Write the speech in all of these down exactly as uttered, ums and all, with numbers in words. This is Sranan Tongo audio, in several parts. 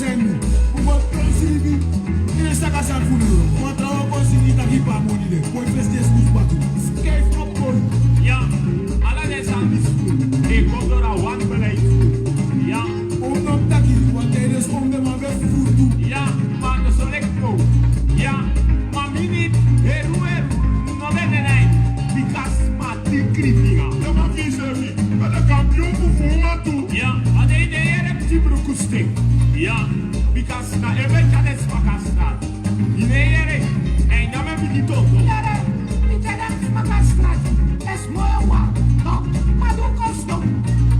Seni, un go tron sribi, ini saka sani fu doro. Wan trawan kon sini taki pe a moni de. Boi fesi den skusu batu. Skei fu a boi. Ya, ala den sani disi fu. Den kon doro a wan beleid fu. Ya. Un no taki, wan dei den skombe man ben furu tu. Ya, ma no so leki no. Ya, ma mi niti, heru heru, no ben de na ini. Bika sma dikri finga. No man fi sefi, ma den kampion fu fu uman tu. Ya, a den e yere pikin bruku sten. Ya, bika na efu e tyari den sma kon a strati. Yu no e yere, èn yu no man bigin tongo. Yere, mi tyari den sma kon a strati. Esi moi wan. No, ma du kostom.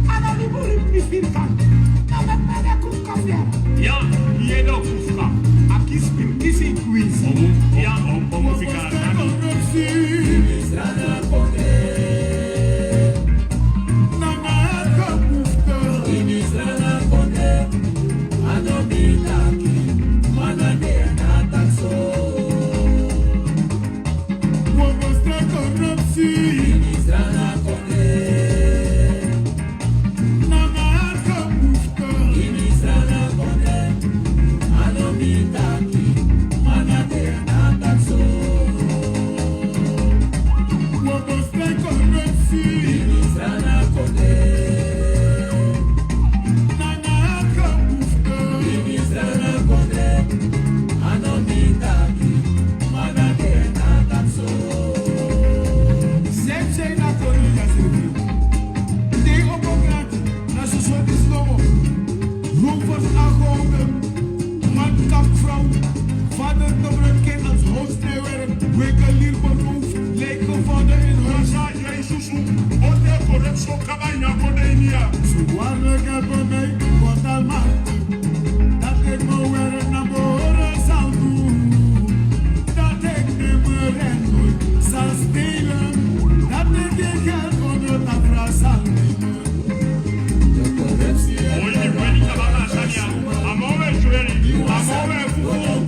A no libi libi mi firi kan. No man pede kufka fu yere. Ya, yu e du kufka. A kisi mi, kisi kwinsi. Ya, omu, omu fika na sani. Na soso disi nomo. Rovers aangehouden. Man, kap, vrouw. Vader, dominant, kind als hoofdnijwerk. Winkeldier beroofd. Lijk gevonden in huis. Jezus, o de corruptie kaba ini a kondre ini ya. Ze waarlijk hebben mij, God almacht. Dat ik mijn werk naar behoren zal doen. Dat ik nimmer en nooit zal stelen. Dat ik geen geld onder tafel zal nemen. Oyi, ni bweni kaba na sani ya. A man o e sweri, a man o e fufu.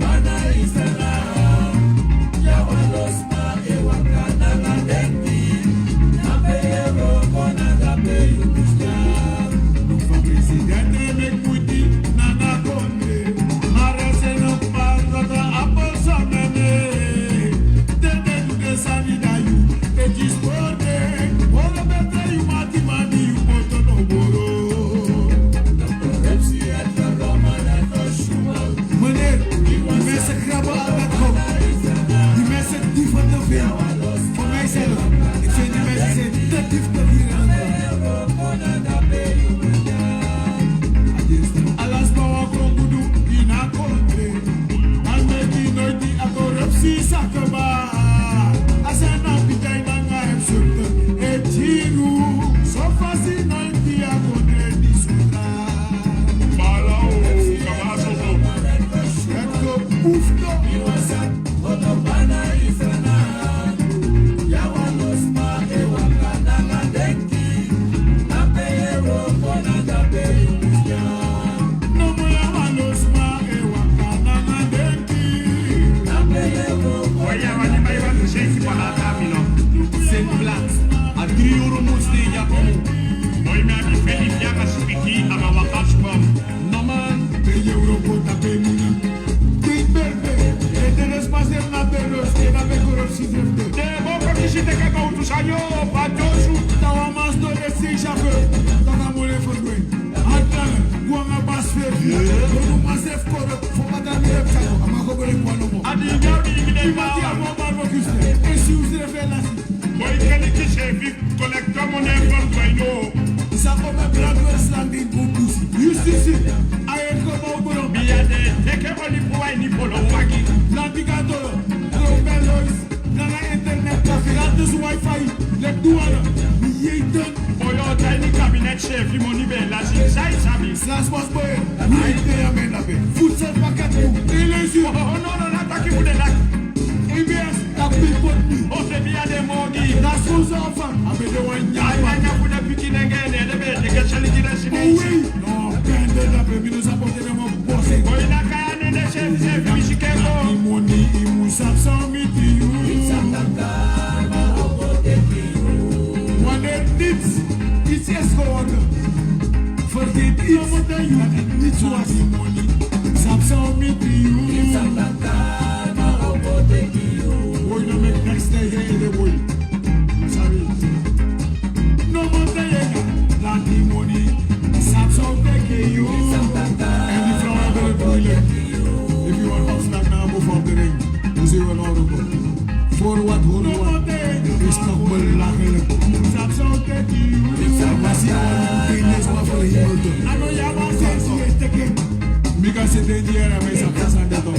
Presidente meki muiti nanga kondre. Mara se no pari dati a pasa mene. Tete du den sani dan yu e disi kondre. Oro betre yu mati mani yu poto no boro. Meneer, die mensen krabben al dat goud. Die mensen dieven te veel. Voor mijzelf, ik vind die mensen zijn te giftig hier in het land. Alas bawa kon gudu ina kondre. An meki noiti a korupsi sakaba. A san na pita yu nanga e sukte e tiru. So fasi noiti a kondre di sutra. Bala o, kaba soso. Let's go, move to. Senti blaks, a dri yuru musu de ya komo. Moi mi abi feni fianga sipiki, a ma waka sipon. No man. Pe yuru kota pe muna. Big bebe, e tene spasi na pe los, e na pe korupsi fefte. De boko kisi teke kowtu sanyo, pa tosu. Tawa mas do de si shafe, tata mole fondwe. Hard trainer, go nanga bas feri. Go no man sef koro, fo bata mi e psa. A ma go bere go no mo. A di nyaw di mi de ma. Di mati a mo ma mo kiste. E si u srefi e lasi. Boi keni kisi e fi kolekta mo ne fon boi no. Isa ko me brand we slang di go pusi. Justisi. A e ko mo bro. Bia de, teke oli puwa ini polo wagi. Lanti ka tolo. Go belois. Nanga internet café, gratis wifi, leki douane, mi yei ten. Oyo, taini kabinet sefi moni ben lasi, sai sabi. Slas was boy, mi yei ten ya men dape. Voedselpakket tu, eleisi. Oh, no, no, na taki fu de laki. A B S, na pipot mi. O, se mi a de mogi. Na so so fan, a ben de wan nyanya. Ai, nyanya fu de pikin nenge, ne, de ben, de ke seli ki de sinesi. Oui. No, ben de dape, mi no sabi o te de mo. Boi na kaya nene sefi sefi mi si keko. Moni i mu sabi san mi di yu. Wanneer niets iets is geworden, vergeet iets dat het niets was. Is toch belachelijk. Salvasi, wan penis maar voor hemel toch. Mika se den di yere mi sa pasa de toch.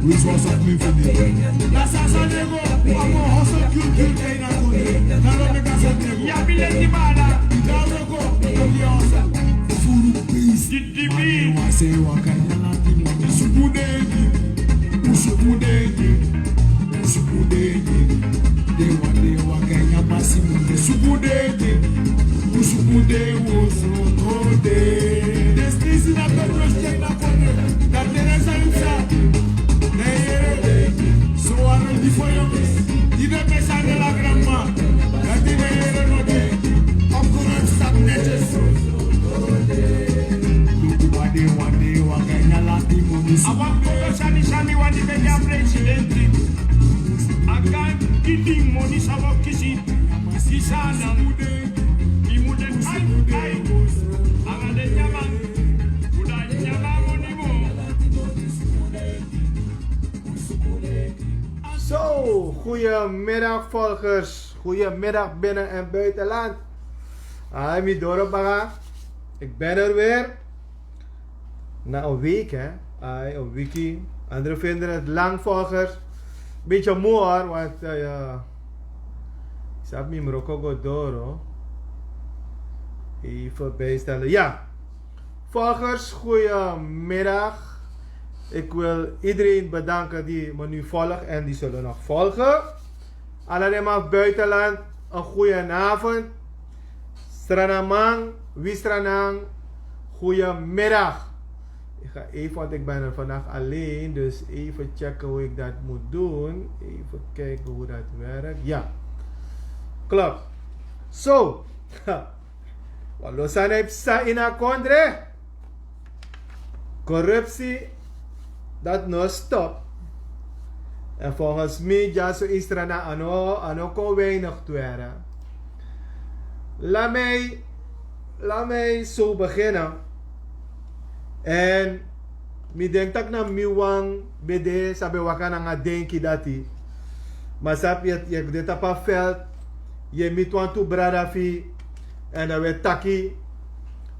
Wis was op mi fini. Na sasa nego, amo hoso kiu kiu kei na kone. Na lo mika sa nego. Ya bileti bala. Ida weko, ya hoso. Furu peace. Dibi. Wase waka nyala timo. Suku de. Usuku de. Usuku de. De wa de wa kanya masi mu de suku de. Usuku de wo so to de. Destiny na pe trust na kone. Da Teresa insa. Na yere. So wan di fo yo. Di de pesa de la grandma. Da di na yere no de. Of course stap netjes. Luku wa de wa de wa kanya la timo. Awan koko sani sani wan di ben ya presidenti. A kan kisi moni san wi o kisi. Kisi a nan. Yu mu de ai ai. Anga den nyaman. Wi no nyan a moni moo. Zo, goedemiddag volgers. Goedemiddag binnen en buitenland. Ai, mi doro baga. Ik ben er weer. Na een week, hè? Ai, een weekie. Anderen vinden het lang, volgers. Beetje moe, hoor, want eh, ja. Ik zat met Marokko go door, hoor. Even bijstellen. Ja. Volgers, goedemiddag. Ik wil iedereen bedanken die me nu volgt en die zullen nog volgen. Alla den man fu buitenland, een goedenavond. Sranaman, wi Sranang, goedemiddag. Ik ga even, want ik ben er vandaag alleen, dus even checken hoe ik dat moet doen. Even kijken hoe dat werkt. Ja, klopt. Zo. Wan lo sani e psa ini a kondre. Korupsi, dat no stop. En volgens mi dyaso ini Sranan a no a no kon weinig twere. La mi la mi so beginnen. En mi denk tak' na mi wan ben de san ben waka nanga denki dati. Ma sabi yu e de tapu a veld, yu e miti wantu brada fu yu, èn dan wi e taki.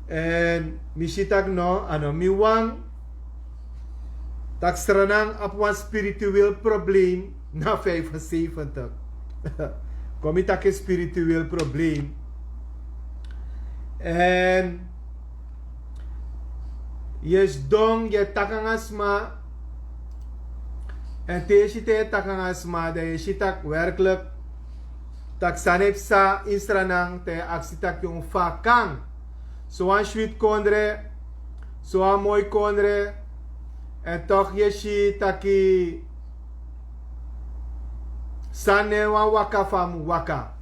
Èn mi si tak' no a no mi wan tak' Sranan abi wan spiritueel probleem. Na vijfenzeventig. Kon mi taki spiritueel probleem. Èn yu e sidon yu e taki nanga sma. Èn te yu e si te yu e taki nanga sma dan yu e si tak' werklik tak' sani e psa ini Sranan te yu e aksi tak' yu mus fakan. Sowan switi kondre, sowan moi kondre. Èn tok' yu e si taki sani no e wan waka fa a mus waka.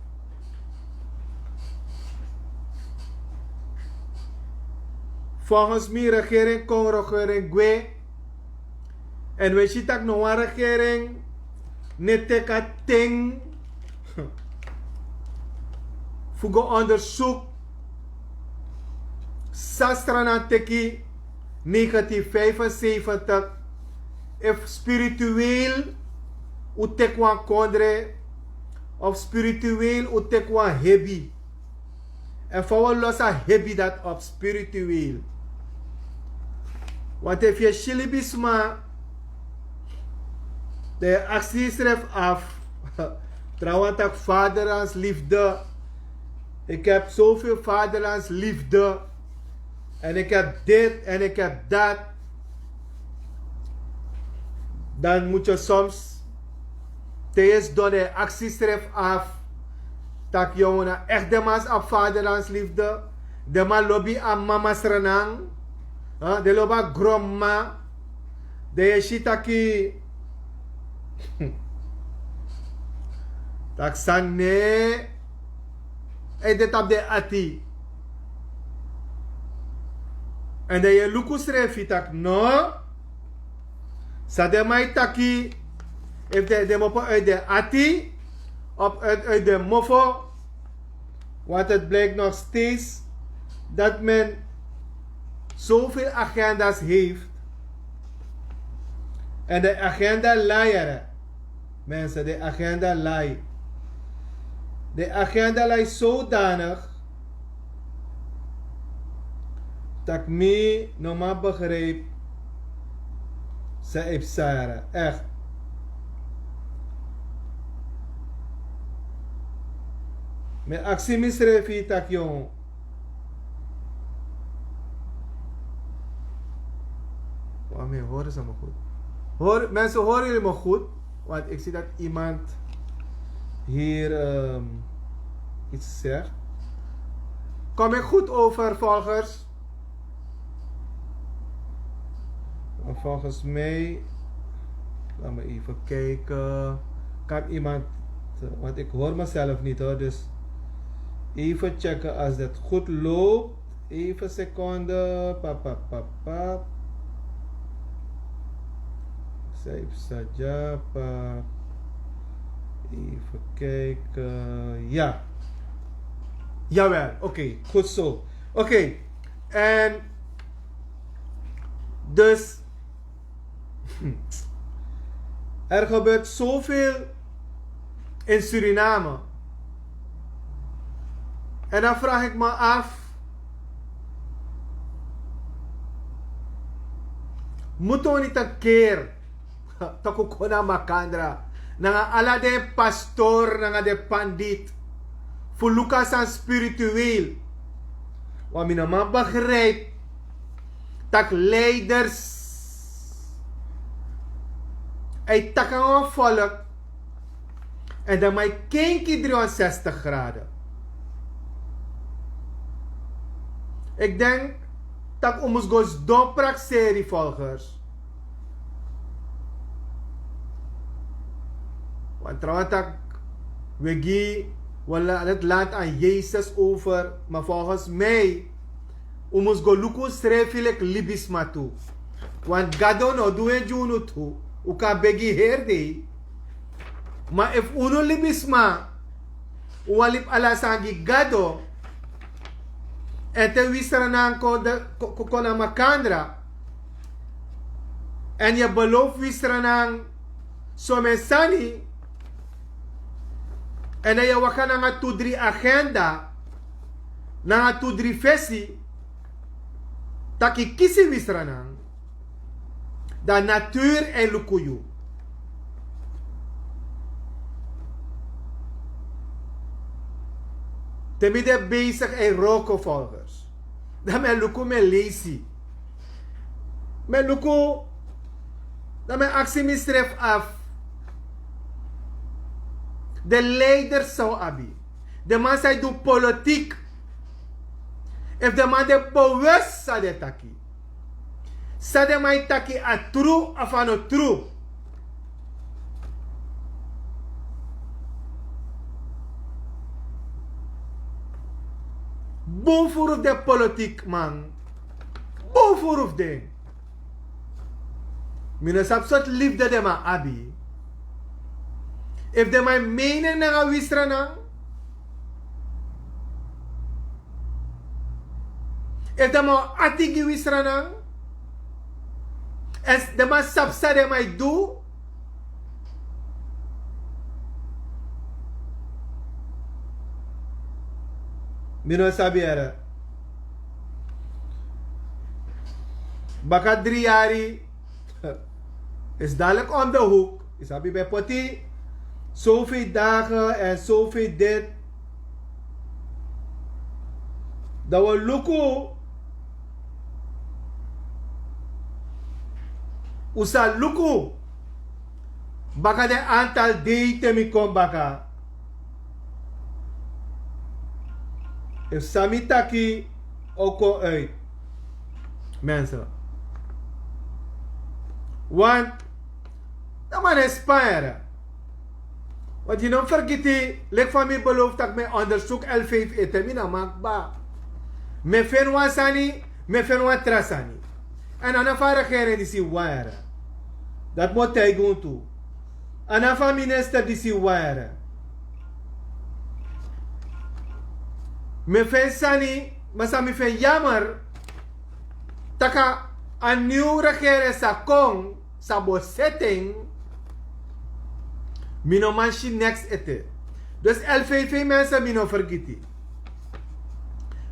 Folgens mi regering kon regering gwe. Èn wi e si tak' no wan regering no e teki a ten fu go ondersuku san Sranan teki. Negentien vijfenzeventig. Efu spiritueel un teki wan kondre of spiritueel un teki wan hebi. Èn fa un o losi a hebi dati op spiritueel. Want efu yu e si libisma dan yu e aksi yusrefi afu. Trawan taki vaderlandsliefde. Ik heb zoveel vaderlandsliefde. En ik heb dit en ik heb dat. Dan mutu yu soms te yu e sidon dan yu e aksi yusrefi afu. Tak' yu na ekti den man san abi vaderlandsliefde. Den man lobi a mama Sranan. Den lobi a gronmama. Dan yu e si taki tak' sani no e de tapu den ati. Èn dan yu e luku srefi tak' no. San den man e taki efu den mopo uiti den ati of uiti den mofo. Want het blijkt nog steeds dat men zoveel agenda's heeft. En de agenda layere. Mensen, de agenda lai. De agenda lai zodanig dat mi no man begrijp. Ze heeft Sarah, echt. Mi aksi misrefi tak jong. Wami horen ze me goed? Hoor, mensen, horen jullie me goed? Want ik zie dat iemand hier ehm, iets zegt. Kom ik goed over, volgers? Maar volgens mij, laat me even kijken. Kan iemand, want ik hoor mezelf niet hoor, dus even checken als het goed loopt. Even seconde. Pap, pap, pap, pap. Saif saja, pap. Even kijken. Ja. Jawel, oké. Goed zo. Oké. En dus er gebeurt zoveel in Suriname. En dan vraag ik me af, moeten we niet een keer tak' un kon na makandra nanga ala den pastor nanga den pandit fu luku a sani spiritueel. Want mi no man begrijp tak' leiders e taki nanga wan volk en dan man e kenki driehonderdzestig graden. Ik denk tak' un mus go sidon prakseri, volgers. Want trouwens tak' we gi we laat het land aan Jezus over, maar volgens mij un mus go luku unsrefi leki libisma tu. Want Gado no du en gi unu tu. Un kan begi heri dei. Ma efu unu libisma un wani libi ala sani gi Gado, èn te wi sranan kon de kon kon na makandra, èn yu e belofu wi sranan somen sani, èn dan yu e waka nanga tu dri agenda, nanga tu dri fesi, tak' yu kisi wi sranan, dan naturu e luku yu. Te mi de besigi e wroko, volgers, dan mi e luku mi e leisi, mi e luku, dan mi e aksi misrefi afu, den leiders san un abi, den man san e du politik, efu den man de bewus san den e taki, san den man e taki a tru of a no tru? Bun furu fu den politikman, bun furu fu den. Mi no sabi sortu lifde den man abi, efu den man e mening nanga wi sranan, efu den man o ati gi wi sranan, èn den man sabi san den man e du. Mi no sabi, here. Baka dri yari is dadilik om de hoek. Yu sabi ben poti soveel dagen en soveel dit. Dan wi luku, un sa luku baka den antal dei te mi kon baka, efu san mi taki o kon uit. Mensen, want dan man e span, here. Want yu no fergiti, leki fa mi belofu tak' mi e ondersuku el vijf ete, mi na makba. Mi e feni wan sani, mi e feni wan tra sani. Èn a no fu a regering disi wawan, here. Dati mi o taigi unu tu. A no fu a minister disi wawan, here. Mi e feni sani, ma san mi feni yamer, tak' a nyun regering sa kon, sa bo seti en, Mi no man si neks ete. Dus lvv mensen, mi no fergiti.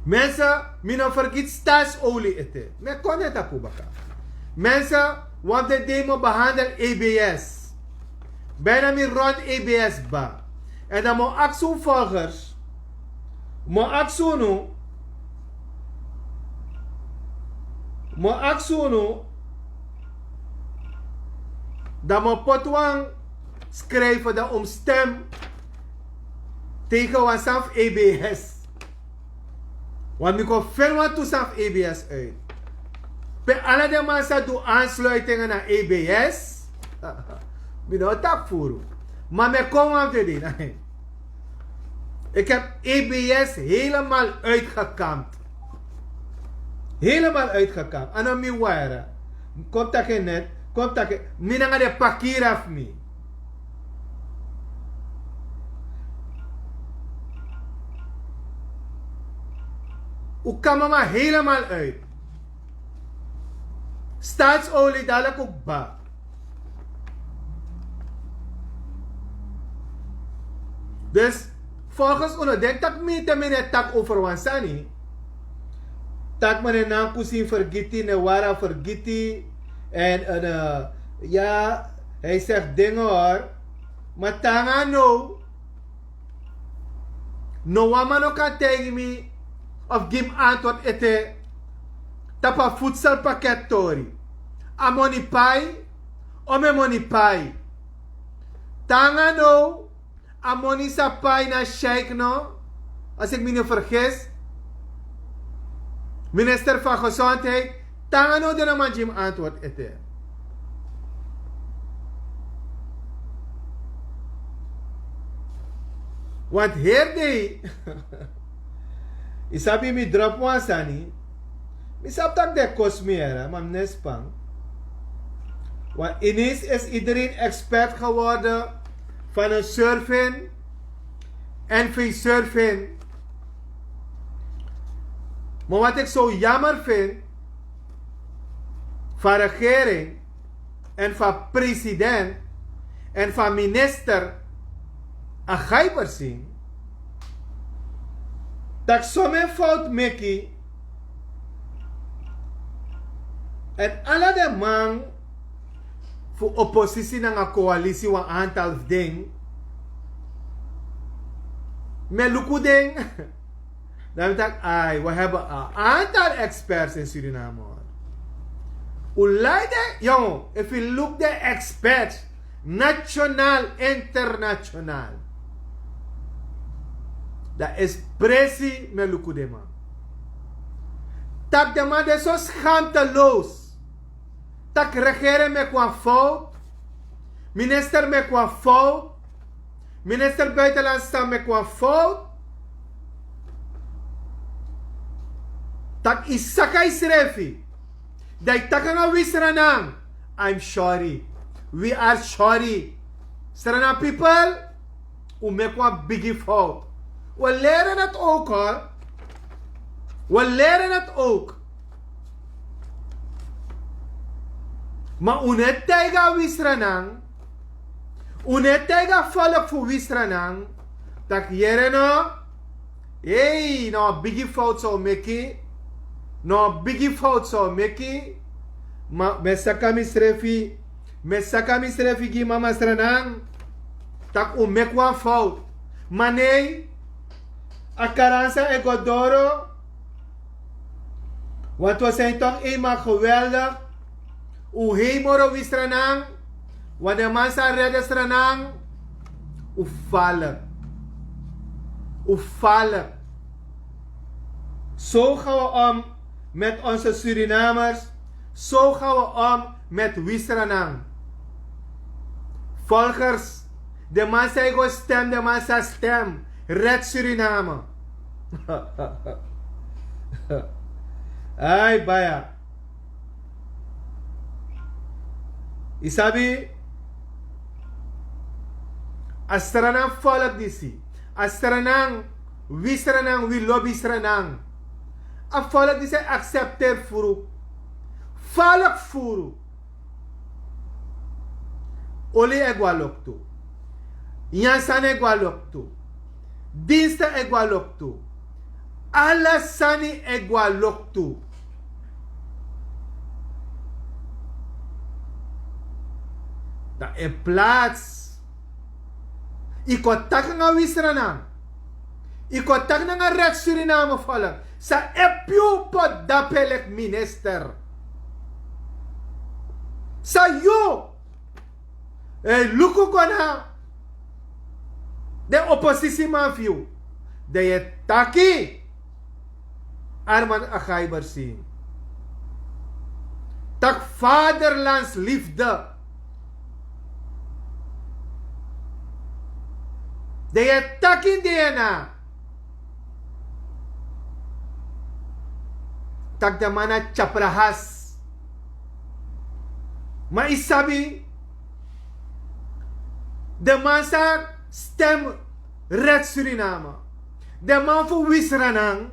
Mensen, mi no fergiti staatsolie ete. Mi e kon net tapu baka. Mensen, want de dei mi o behandel ebs. Bijna mi rond ebs ba. En dan mi o aksi un volgers. Mi o aksi unu. Mi o aksi unu. Dan mi o poti wan skrifi dan un mus stem tegen wan sani fu ebs. Want mi kon feni wantu sani fu ebs uit. Pe ala den man sa du aansluitingen na ebs. Mi no o taki furu. Ma mi e kon wan fu den dei na en. Ik heb ebs helemaal uitgekampt. Helemaal uitgekampt. A no mi wara. Kon taki en net. Kon taki en. Mi nanga den pakira fu mi. Un kam mama helemaal uit. Staatsolie dadelijk ook ba. Dus volgens unu denk dat mi te mene tak over wan sani. Tak mene nan kusin vergiti ne wara vergiti. En eh, ja, hij zegt dingen hoor. Maar tanga no. No wan man no kan taigi mi of gi mi antwoord ete tapu a voedselpakket tori. A moni pai, o mi e moni pai. Tanga no, a moni sa pai na sheik no. Als ik mi no vergis, minister van gezondheid, tanga no den no man gi mi antwoord ete. Want heri dei yu sabi mi drop wan sani. Mi sabi tak' den e kosi mi yere ma mi no e span. Want inens is iedereen expert geworden van een surfin en vee surfin. Maar wat ik zo jammer vind van regering en van president en van minister Agaibersin, dat somen fout meki en ala den man fu oppositie nanga coalitie wan aantal fu den. Mi e luku den. Dan mi taki ai we hebben a aantal experts in Suriname. Un lai den yong, if you look the experts, nationaal, internationaal, dan is presi mi e luku den man. Tak' den man de so schaamteloos. Tak' regering meki wan fout. Minister meki wan fout. Minister buitenlandse zaken meki wan fout. Tak' yu saka yusrefi. Dan yu taki nanga wi Sranan, I'm sorry. We are sorry. Sranan people, un meki wan bigi fout. We leren het ook hoor. We leren het ook. Ma un no e taigi a wi Sranan. Un no e taigi a volk fu wi Sranan tak' yere no. Hei, na wan bigi fout san un meki. Na wan bigi fout san un meki. Ma mi e saka misrefi. Mi e saka misrefi gi mama Sranan tak' un meki wan fout. Ma nei, a karansa e go doro. Want we zijn toch eenmaal geweldig. Un hei moro wi Sranan. Want den man sa redde Sranan. Un falek. Un falek. Zo gaan we om met onze Surinamers. Zo gaan we om met wi Sranan. Volgers, den man san e go stem, den man sa stem. Red Suriname. Ai baya. Yu sabi, a Sranan volk disi, a Sranan, wi Sranan, wi lobi Sranan. A volk disi e aksepteri furu. Volk furu. Oli e go na loktu. Nyan sani e go na loktu. Dinsta e go na loktu. Ala sani e go na loktu. Dan in plaats yu kon taki nanga wi Sranan, yu kon taki nanga Red Suriname volk, san e puru poti dape leki minister. San yu e luku go na den oposisiman fu yu, dan yu e taki Arman Agaibersin, taki vaderlandsliefde. Dan yu e taki ini DNA taki den man na tyaprahas. Ma yu sabi, den man sa stem Red Suriname, den man fu wi Sranan,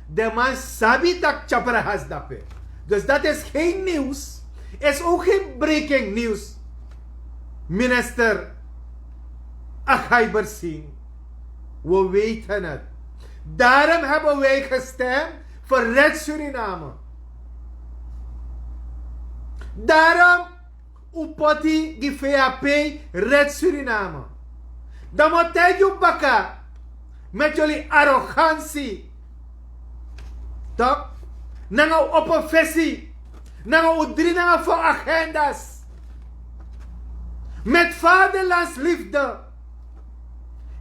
den man sabi taki tyaprahas dape. Dus dat is geen nieuws, is ook geen breaking news. Minister Agaibersin, we weten het. Daarom hebben wij gestemd voor Red Suriname. Daarom un poti gi VHP Red Suriname. Dan mi o taigi un baka, met jullie arrogantie, toch? Nanga un opo fesi, nanga un dri nanga fo agendas, met vaderlandsliefde.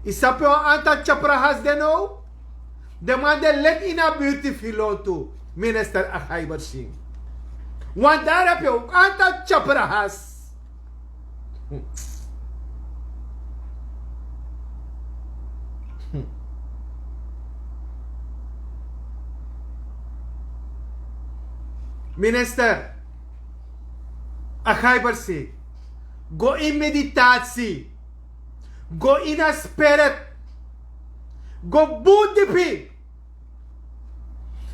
Yu sabi wan antal tyaprahas de now. Den man de leki ini a birti fu yu lontu, minister Agaibersin. Want daar heb je ook aantal tyaprahas. Minister Agaibersin, go in meditatie. Go ini a spirit. Go bun dipi.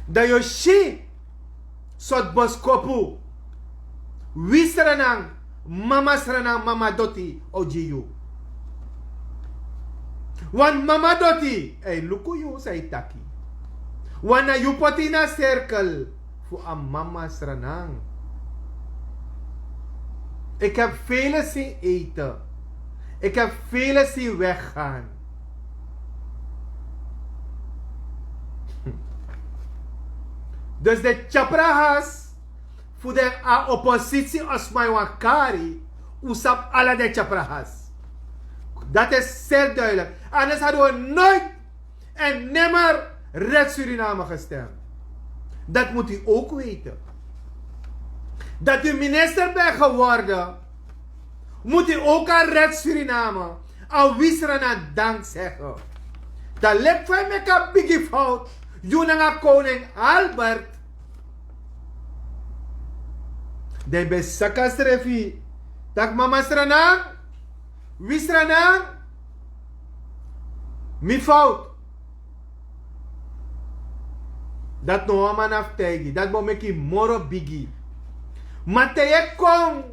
Dan yu o si sortu boskopu wi Sranan, mama Sranan, mama doti o gi yu. Wan mama doti e luku yu san yu taki. Wan na yu poti ini a sirkel fu a mama Sranan. Ik heb velen zien eten. Ik heb velen zien weggaan. Dus de tyaprahas fu den a oposisi, a sma yu wani kari, un sabi ala den tyaprahas. Dat is zeer duidelijk. Anders hadden we nooit en nimmer Red Suriname gestemd. Dat moet u ook weten. Dat u minister bent geworden, moet u ook aan Red Suriname, aan wi Sranan dank zeggen. Dan leki fa yu meki a bigi fout, yu nanga koning Albert. Dan yu ben saka srefi. Taki mama Sranan, wi Sranan, mi fout. Dat no wan man abi taigi, dat bo meki moro bigi. Ma te yu e kon,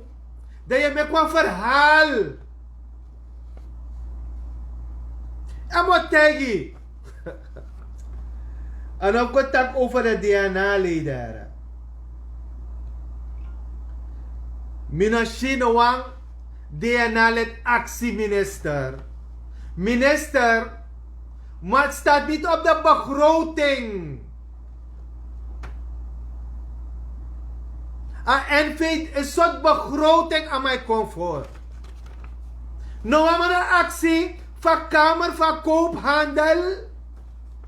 dan yu e meki wan verhaal. A mi o taigi. A no kon taki over de DNA-leider. Mi no si no wan DNA-lid aksi minister. Minister, maar het staat niet op de begroting. A N V is soort begroting aan mijn comfort. No wan man no aksi fu a Kamer van Koophandel.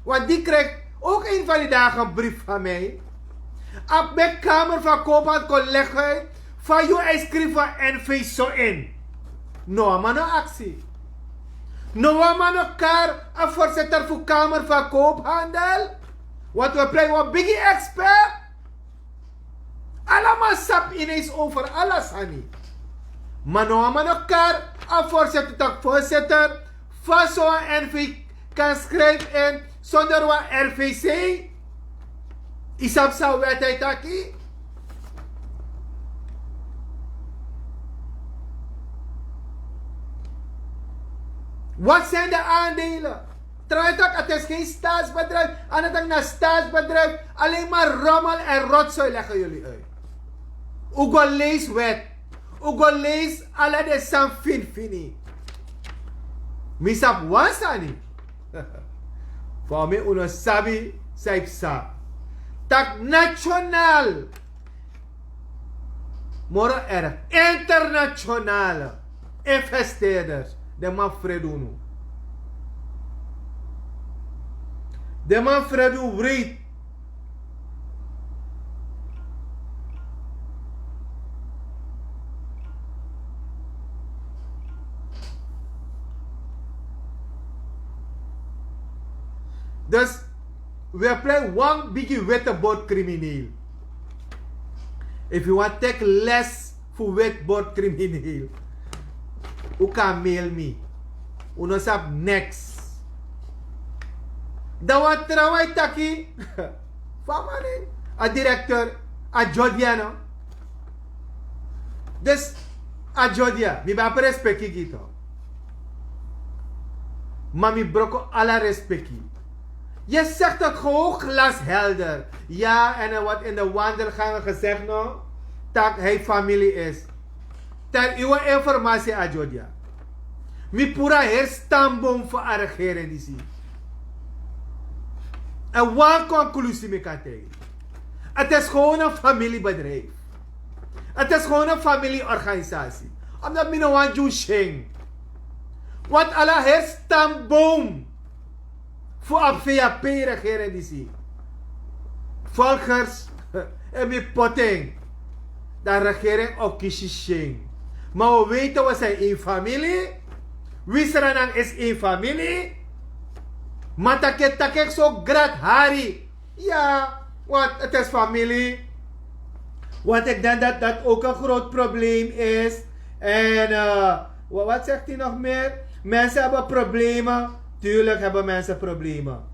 Want die krijgt ook een van die dagen een brief van mij. A ben Kamer van Koophandel kon leggen uit van yu e skrifi N V so in. No wan man no aksi. No wan man no kari a voorzitter fu Kamer van Koophandel. Want we pleiten wan bigi expert. Ala man sabi ineens over ala sani. Ma no wan man no kari a voorzitter taki voorzitter, fa so wan N V kan schrijf in zonder wan R V C. Yu sabi san wet e taki. Wat zijn de aandelen? Trouwens, het is geen staatsbedrijf. Aan het na staatsbedrijf. Alleen maar rommel en rotzooi leggen jullie uit. U go lees wet. U go lees ala de san finfini. Mi sabi wan sani. Fa mi unu sabi sai psa. Tak national. Moro erg internationale investeerders. Den man frede unu. Den man frede unu wreed. Dus we play wan bigi witte bord crimineel. If you want take les fu witbord crimineel, u kan mail mi. U no sabi niks. Dan wan trawan e taki. Fa a man nen? A directeur, a Jodiano. Dus a Jodia, mi ben abi respeki gi yu. Ma mi broko ala respeki. Je zegt het gewoon glashelder. Ja, en er wordt in de wandelgangen gezegd, no, dat hij familie is. Ter uw informatie, Ajodia. Mi pura heri stamboom fu a regering disi. En wan conclusie mi kan tijgen. Het is gewoon een familiebedrijf. Het is gewoon een familieorganisatie. Omdat mi no wan Jew shing. Want ala heri stamboom fu a V A P regering disi. Volgers, en mi poting. Dan regering o kisi shing. Maar we weten, we zijn één familie. Wisranang is één familie. Maar taki taki so grat hari. Ja, want het is familie. Want ik denk dat dat ook een groot probleem is. En eh, wa- wat zegt hij nog meer? Mensen hebben problemen. Tuurlijk hebben mensen problemen.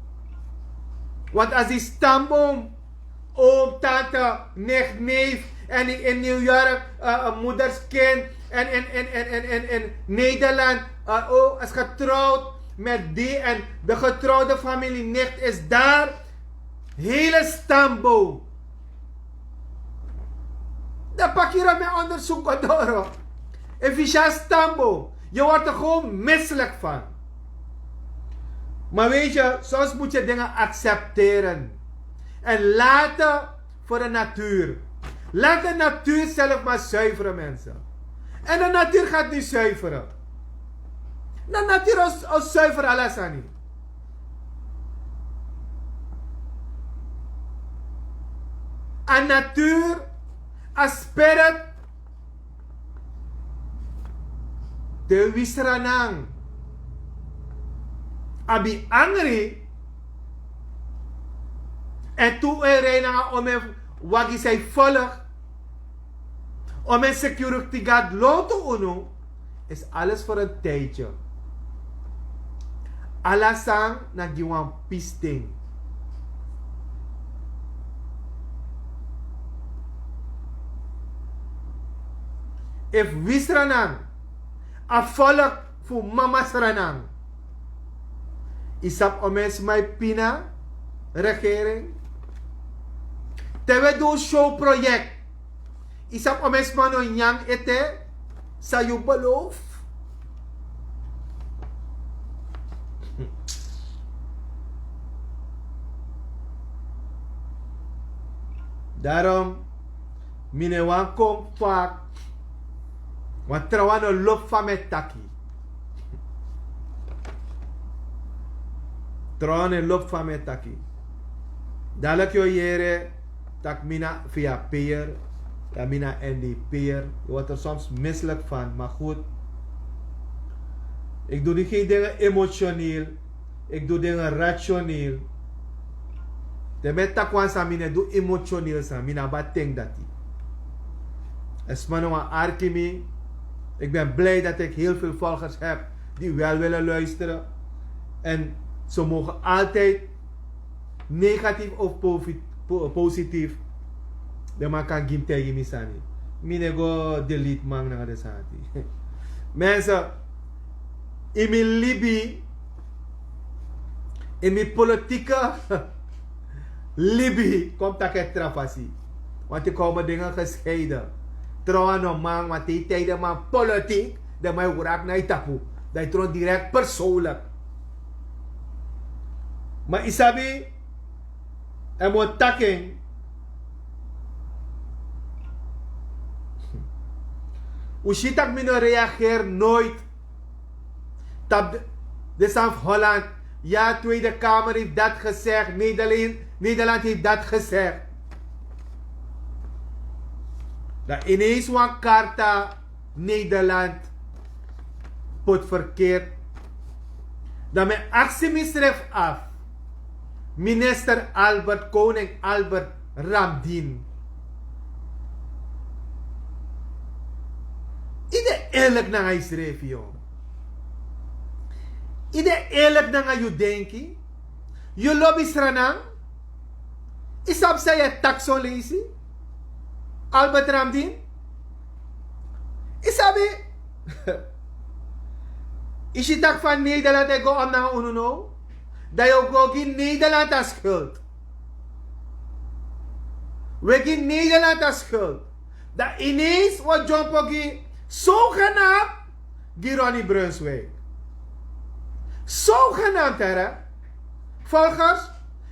Want als die stamboom, oom, tante, nicht, neef, en die in New York, eh, een moederskind, en in, in, in, in, in, in Nederland, eh, oh, is getrouwd met die, en de getrouwde familie nicht is daar, hele stamboom. Dan pak hier mijn onderzoek door. Efficiënt stamboom. Je wordt er gewoon misselijk van. Maar weet je, soms moet je dingen accepteren. En laten voor de natuur. Laat de natuur zelf maar zuiveren, mensen. En de natuur gaat niet zuiveren. De natuur is, is zuiver, ala sani. A natuur, a spirit, de wisranang abi angri. En tu e rei nanga omen wagi sai volg, omen security guard lontu unu, is alles voor een tijdje. Ala sani na gi wan pisting. Efu wi Sranan, a volk fu mama Sranan, yu sabi omeni sma e pina regering? Te wi e du wan show project, yu sabi omeni sma no nyan ete san yu beloof? Daarom, mi no e wani kon fak, want trawan no lobi fa mi e taki. Trawan no e lobi fa mi e taki. Dadelijk yu o yere tak' mi na V H P'er, dan mi na N D P'er. Je wordt er soms misselijk van, maar goed. Ik doe niet geen dingen emotioneel. Ik doe dingen rationeel. Te mi e taki wan sani, mi no e du emotioneel sani, mi no abi a ten dati. En sma no wani arki mi. Ik ben blij dat ik heel veel volgers heb die wel willen luisteren. En ze mogen altijd, negatief of povi- po- positief, den man kan gi mi taigi mi sani. Mi no e go delete man nanga den sani. Mensen, In mi libi, in mi politike libi, kon mi taki en tra fasi. Want yu kon mi dinge gescheiden. Tron a no man, want te yu tijden man politik, dan man yu wrak na yu tapu. Dan yu tron direkt persoonlijk. Maar yu sabi, en mi o taki en. Un si tak' mi no reageer nooit. Tap de, de san fu Holland. Ja, Tweede Kamer heeft dat gezegd. Nederland, Nederland heeft dat gezegd. Dan ineens wan karta Nederland put verkeerd. Dan mi aksi mi sref af. Minister Albert, koning Albert Ramdin. Yu de eerlijk nanga yusrefi, yo. Yu de eerlijk nanga yu denki. Yu lobi Sranan. Yu sabi san yu e taki son leisi. Albert Ramdin. Yu sabi. Yu si taki fa Nederland e go om nanga unu now. Dan yu o go gi Nederland a schuld. Wi e gi Nederland a schuld. Dan ineens wi o dyompo gi, zogenaamd, gi Ronnie Brunswijk. Zogenaamd, hè. Volgers,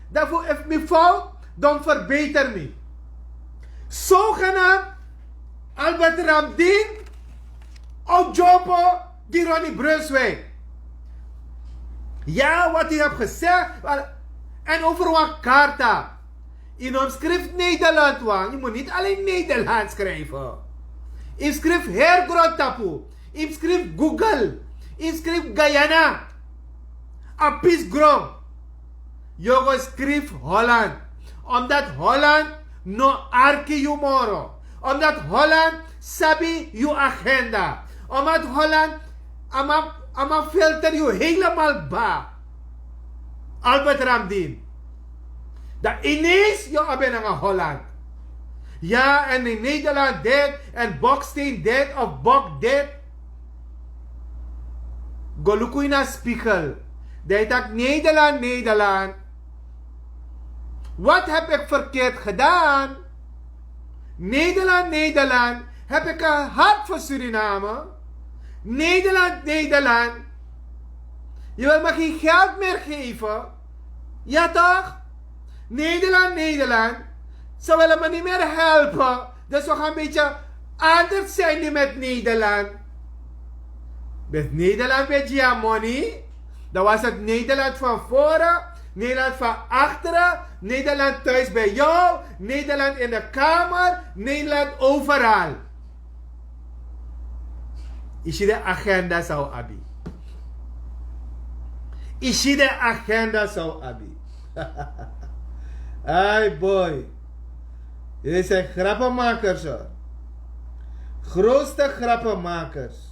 dan fu efu mi fout, dan verbeter mi. Zogenaamd Albert Ramdin o dyompo gi Ronnie Brunswijk. Ja, wat u hebt gezegd. En over wan karta. Yu no mus skrifi Nederland wan. Yu mus niet alleen Nederland schrijven. Yu mus skrifi heri grontapu. Yu mus skrifi Google. Yu mus skrifi Guyana. A pisi gron. Yu o go skrifi Holland. Omdat Holland no arki yu moro. Omdat Holland sabi yu agenda. Omdat Holland, a man, a man filter yu helemaal kba. Albert Ramdin. Dan ineens yu abi nanga Holland. Ja, en in Nederland dit, en Boksteen dit of Bok dit. Go luku ini a spiegel. Dan yu taki Nederland, Nederland. Wat heb ik verkeerd gedaan? Nederland, Nederland, heb ik een hart voor Suriname? Nederland, Nederland, je wil me geen geld meer geven? Ja toch? Nederland, Nederland, ze willen me niet meer helpen. Dus we gaan een beetje anders zijn nu met Nederland. Dus Nederland met Giamoni. Dan was het Nederland van voren, Nederland van achteren, Nederland thuis bij jou, Nederland in de kamer, Nederland overal. Yu si den agenda san un abi. Yu si den agenda san un abi. Ai boy. Jullie zijn grappenmakers, hoor. Grootste grappenmakers.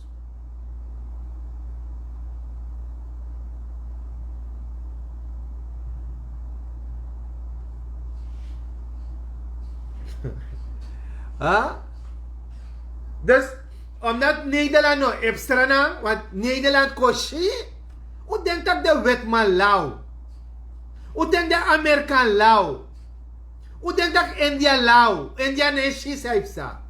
Huh? Dus omdat Nederland no abi Sranan, want Nederland kon si, un denk dat de wetman lau. Un denk de Amerikaan lau. Un denk dat India lau. India no e si san yu psa.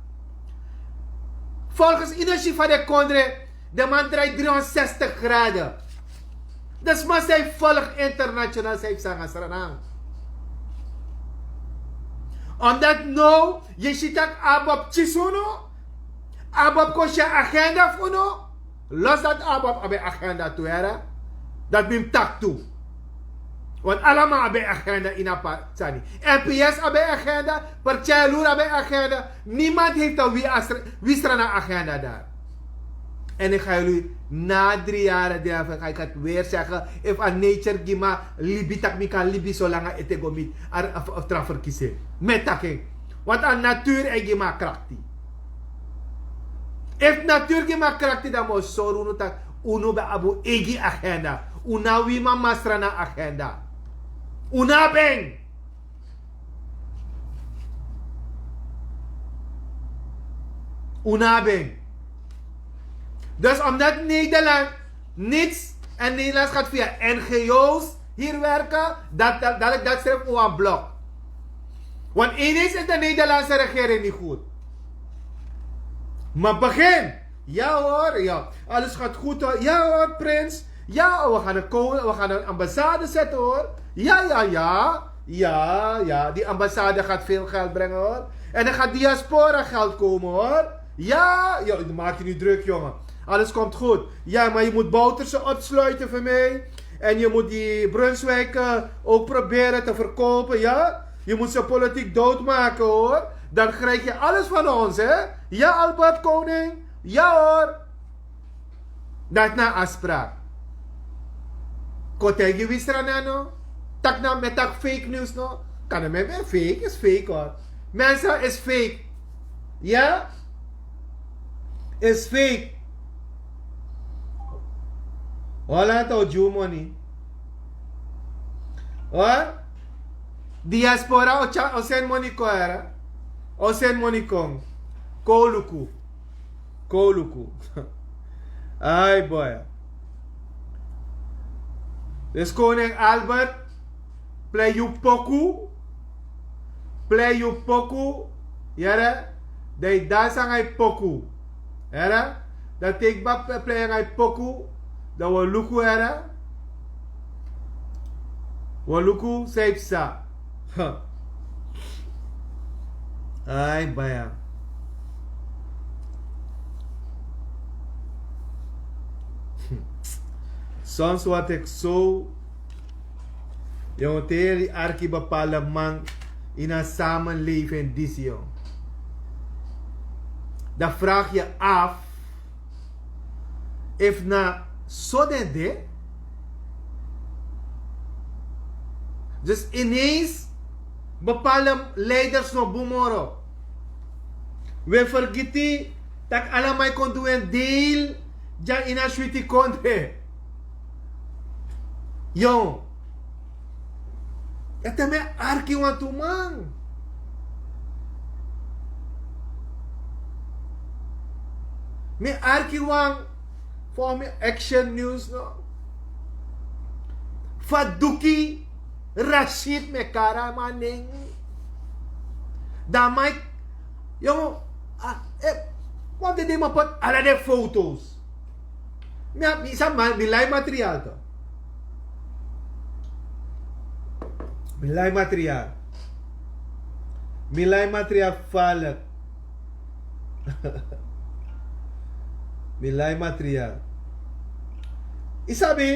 Volgens yu no si fa den kondre, den man draai driehonderdzestig graden. Den sma san e volg international san yu psa nanga Sranan. Omdat now yu e si tak' ABOP kisi unu, ABOP kon si a agenda fu unu. Los dat ABOP abi en agenda tu, yere. Dat mi mus taki tu. Want allemaal abi en agenda ini a pa sani. NPS abi en agenda. Partij Loer abi en agenda. Niemand heeft een wi Sranan agenda daar. En ik ga jullie na drie jaren, ga ik het weer zeggen. Efu a nature gi mi a libi tak' mi kan libi solanga ete go miti a tra verkiezing. Mi e taki en. Want a natuur e gi mi a krakti. Efu natuur gi mi a krakti, dan mi o sori unu tak' unu ben abi un eigi agenda. Un no abi wi mama Sranan agenda. Un no abi en. Un no abi en. Dus omdat Nederland niets en Nederlands gaat via N G O's hier werken, dat, dat, dat, dat schrijft u aan blok. Want ineens is de Nederlandse regering niet goed. Maar begin. Ja hoor, ja. Alles gaat goed hoor. Ja hoor, prins. Ja, we gaan een, koning, we gaan een ambassade zetten hoor. Ja, ja, ja. Ja, ja. Die ambassade gaat veel geld brengen hoor. En er gaat diaspora geld komen hoor. Ja, ja, maak je niet druk, jongen. Alles komt goed. Ja, maar je moet Bouterse opsluiten voor mij. En je moet die Brunswijken ook proberen te verkopen, ja? Je moet ze politiek doodmaken, hoor. Dan krijg je alles van ons, hè? Ja, Albert Koning? Ja, hoor. Dat na afspraak. Kon taigi wi srana no. Tak na met tak fake news no. Kan na men fake is fake hoor. Mensen is fake. Ja? Is fake. Holland o dyu money. Hoor. Diaspora o tya o send money kon era. O send money kon. Kon luku. Kon luku. Ai boy. Dus koning Albert, play yu poku. Play yu poku. Yere. Dan yu dansi nanga yu poku. Yere. Dan teki baka play nanga yu poku. Dan wi o luku, yere. Wi o luku san yu psa. Ai baya. Soms wat ik zo. Yon, te yu arki bepaalde man in a samenleving disi, yon, dan vraag je af efu na so den de. Dus ineens bepaalde leiders no bun moro. Wi e fergiti tak' ala man e kon du en deal dya ini a switi kondre. Yon. Ete mi e arki wantu man. Mi e arki wan fu mi Action News no. Fa Duki Rashid, mi e kari a man nen. Dan a man e, yon, a, e, wan dede man poti ala den foto's. Mi abi, mi sabi, mi lai material tu. Mi lai material. Mi lai material falek. Mi lai material. Yu sabi,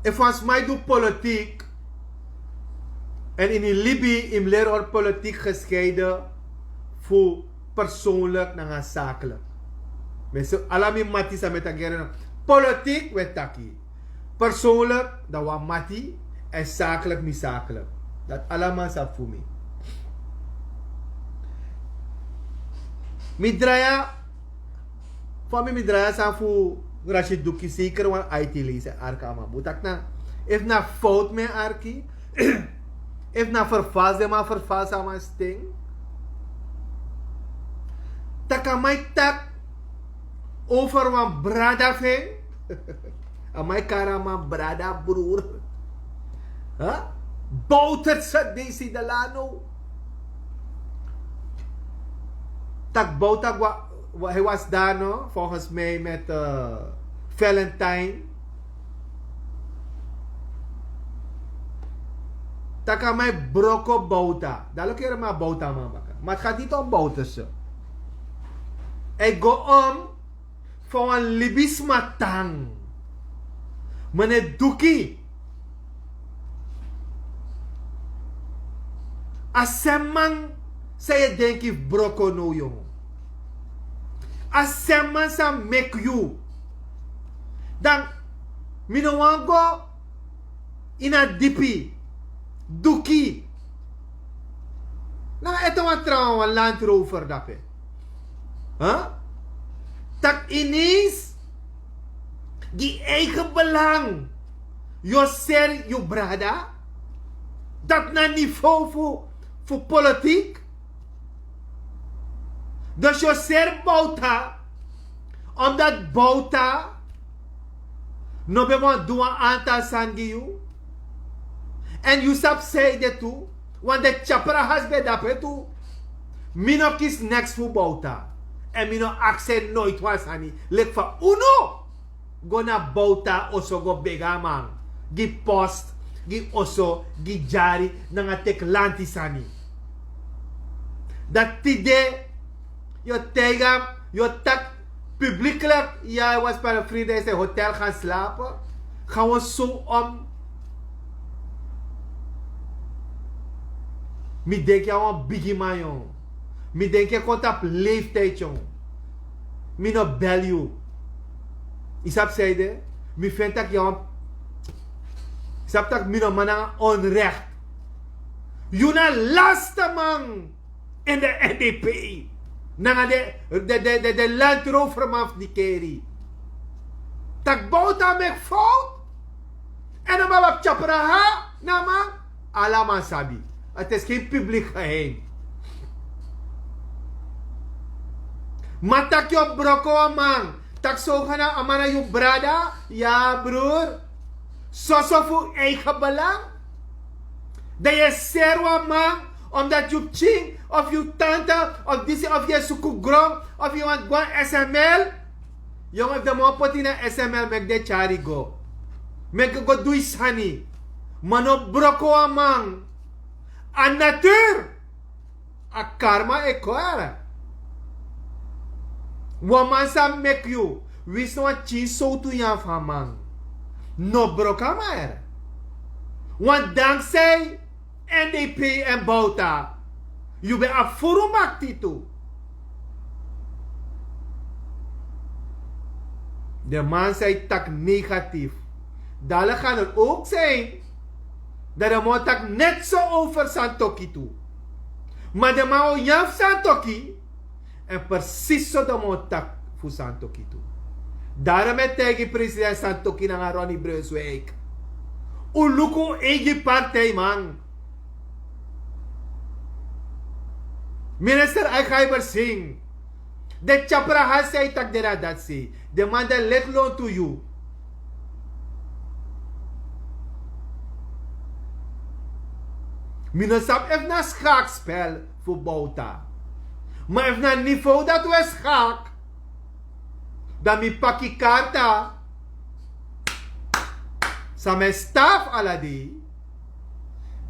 efu wan sma e du politiek, en ini libi yu mus leri hori politiek gescheiden fu persoonlijk nanga zakelijk. Mi e si ala mi mati san mi e taki, yere no. Politiek wi e taki. Persoonlijk dan wan mati, en zakelijk mi zakelijk. Dati ala man sabi fu mi. Mi drai a, fa mi mi drai a sani fu Rashid Duki, zeker wan aiti leisi en arki a man bun. Taki na, efu na fout mi e arki, efu na vervals den man vervals a man sten. Tak' a man e taki over wan brada fu en. A man e kari a man brada, broer. Huh? Bouterse Desi Delano. Tak' Bouta wa, wa, hij was daar no, volgens mij met, eh, Valentine. Tak' a man e broko Bouta. Dan luku yere, ma Bouta man baka. Ma het gaat niet om Bouterse. Het gaat om fa wan libisma tan. Meneer Duki. A srefi man san yu e denki fu broko now, yon. A srefi man san meki yu. Dan mi no wani go ini a dipi. Duki. Nanga ete wan trawan, wan Land Rover dape. Huh? Tak' ineens gi eigen belang yu o seri yu brada. Dati na niveau fu, fu politik. Dus yu o seri Bouta, omdat Bouta no ben wani du wan antal sani gi yu. Èn yu sabi san ede tu, want den Tyaprahas ben de dape tu. Mi no kisi neks fu Bouta. Èn mi no aksi en noiti wan sani leki fa unu go na Bouta oso go begi a man gi post, gi oso, gi dyari nanga teki lanti sani. Dan tide yu o taigi am, yu o taki publiklik, ya, wan span frida yu sa hotel gaan slapen, gaan wi so om. Mi denki a wan bigiman, yon. Mi denki a kon tapu leeftijd, yon. Mi no bel yu. Yu sabi san ede? Mi feni tak' yu a wan, yu sabi tak' mi no man nanga onrecht. Yu na laste man in de N D P. Nanga de, de, de, de, de landroverman fu Nikeri. Tak' Bouta meki fout. Èn a man ben abi Tyapraha na a man. Ala man sabi. Het is geen publiek geheim. Ma tak' yu o broko wan man, tak' so gaan a man na yu brada, ya broer. Soso fu eigen belang. Dan yu e seri wan man omdat yu pikin of yu tante of disi of yu e suku gron of yu wani go na S M L. Yon, efu den man o poti yu na S M L, meki den tyari yu go. Meki yu go du yu sani. Ma no broko wan man. A natuur, a karma e kon, yere. Wan man sa meki yu, winsi na wan pikin sowtu nyan fu a man. No broko a man, yere. Want dankzij N D P èn Bouta, yu ben abi furu makti tu. Den man san e taki negatief, dala gaan er ook zijn dat den man o taki net so over Santokhi tu. Ma den man o nyan fu Santokhi. Èn precies so den man o taki fu Santokhi tu. Daarom e taigi president Santokhi nanga Ronnie Brunswijk: un luku un eigi partijman. Minister Algaiber Singh, den Tyaprahas san e taki dede na dati sei, den man de leti lontu yu. Mi no sabi efu na schaakspel fu Bouta. Ma efu na niveau dati un e schaak, dan mi paki karta san mi e staf ala dei.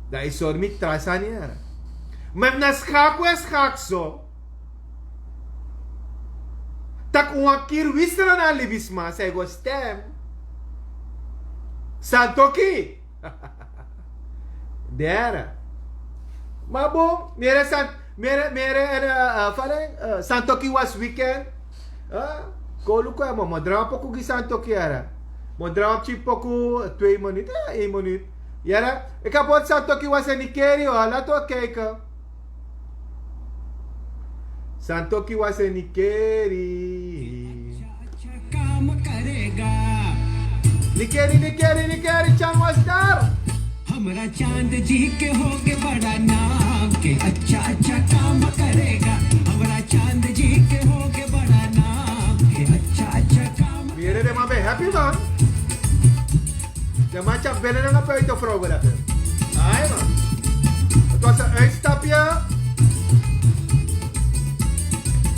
Dan yu sori mi tra sani, yere. Ma efu na schaak un e schaak so, tak' un wani kiri Wisra na libisma san e go stem. Santokhi. Dere. Ma bon, mi yere San, mi yere, mi yere, eh, eh, fa den, eh, Santokhi was weekend. Eh, kon luku, eh, mi o drai wan poku gi Santokhi, yere. Mi o drai wan pikin poku, eh, twee minuten, eh, één minuut. Yere, ik heb gehoord Santokhi was in Nikeri, hoor. Laten we kijken. Santokhi was in Nikeri. Nikeri, Nikeri, Nikeri, Chan was daar. हमरा चांद जी के होके बड़ा नाम के अच्छा अच्छा काम करेगा। हमरा चांद जी के होके बड़ा नाम के अच्छा अच्छा काम. Mi yere den man ben happy, man. Den man tyari bene nanga buitenvrouwen dati. Ai, man. Het was een uitstapje.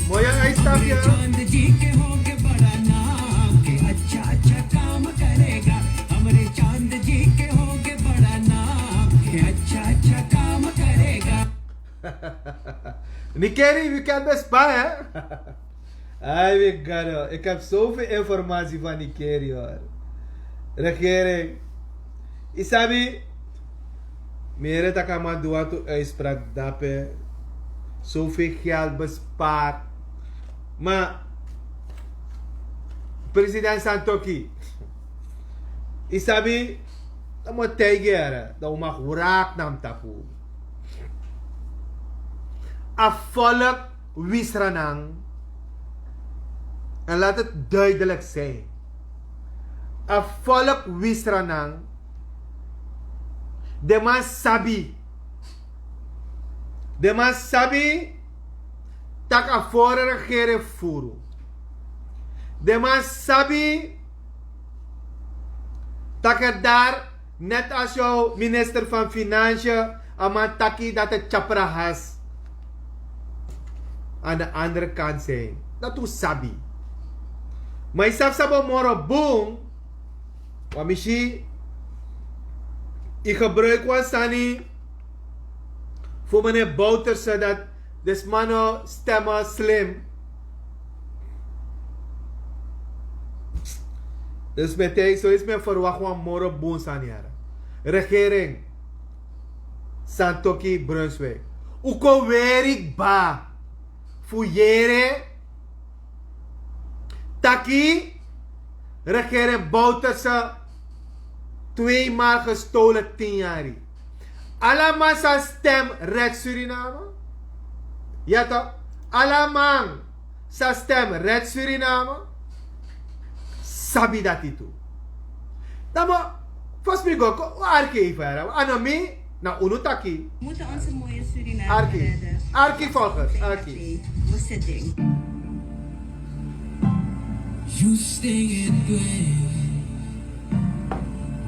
Mooi uitstapje. चांद जी के होके बड़ा नाम के अच्छा अच्छा काम करेगा। हमरे चांद जी के होके बड़ा नाम के अच्छा अच्छा काम करेगा. Nikeri, weekend ben span, hè? Ai, mi gado, ik heb zoveel informatie van Nikeri, hoor. Regering, yu sabi, mi yere tak' a man du wantu uitspraak dape, zoveel geld bespaard. Ma president Santokhi, yu sabi, dan mi o taigi yu, dan un mag wraak na mi tapu. A volk Wisranan, en laat het duidelijk zijn, a volk Wisranan, den man sabi Den man sabi tak' a foro regering furu. Den man sabi tak' a dari, net als yu minister van Financiën, a man taki dati a tyapra has aan de andere kant zijn. Dati un sabi. Ma yu sabi san bo moro bun. Wan mi si, yu gebruik wan sani fu meneer Bouterse dat den sma no stem slim. Dus meteen so is men verwacht wan moro bun sani, here. Regering Santoki Brunswijk, un kon weri kba fu yere taki regering Bouterse tweemaal gestolen tin yari. Ala man sa stem Red Suriname. Ya toch? Ala man sa stem Red Suriname sabi dati tu. Dan mo fosi mi go kon arki fu yara, a no mi, na unu taki. Moeten onze mooie Suriname Arki. Redden. Arki volgens, arki. Arki. Misting in dwee.